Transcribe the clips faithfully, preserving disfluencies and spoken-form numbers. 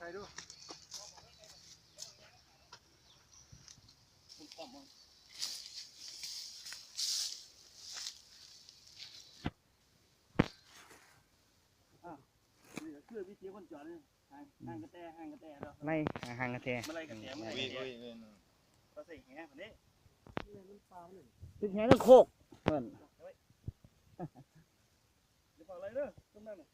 อ่ะ นี่ก็คือวิธีคนจอดนี่ ห่าง ห่างกระแต ห่างกระแตเรา ไล่ห่างกระแต มาไล่กระแตมา อุ้ย ไล่กระแต อุ้ยอุ้ย มาใส่แหคนนี้ ติดแหทั้งโคกเพิ่น เดี๋ยวบอกอะไรเด้อต้นนั่นน่ะ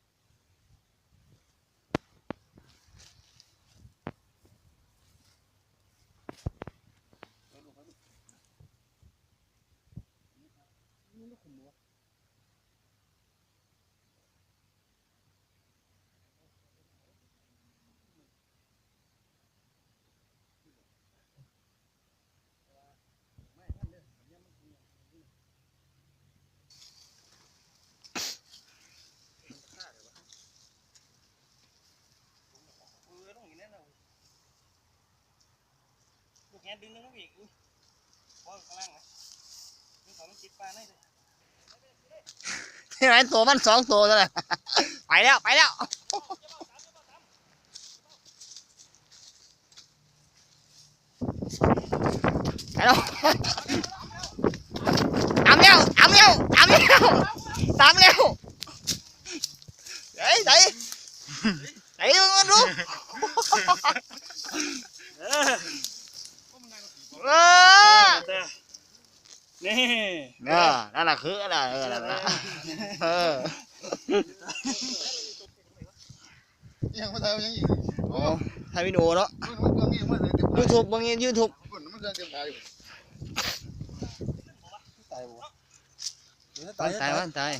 ลูกแหนดึงนึงอีก อุ้ย พอข้างล่างนะ ดึงของมันจิบปลาได้เลย เห็นไหม ตัวมันสองตัวนั่นแหละ ไปแล้ว ไปแล้ว ไปแล้ว ตามแล้ว ตามแล้ว ตามแล้ว ตามแล้ว เฮ้ย ไหน ไหนดูมันดู เออ เออ นี่ เออ นั่นแหละคืออะไร เออ นั่นแหละ เออ ยังไม่ได้ยังอีก โอ้ ถ่ายวิดีโอเนาะ มันมันเครื่องนี่มันเลยเต็ม YouTube บางที YouTube มันเครื่องเต็มขาอยู่ ตาย ตาย ตาย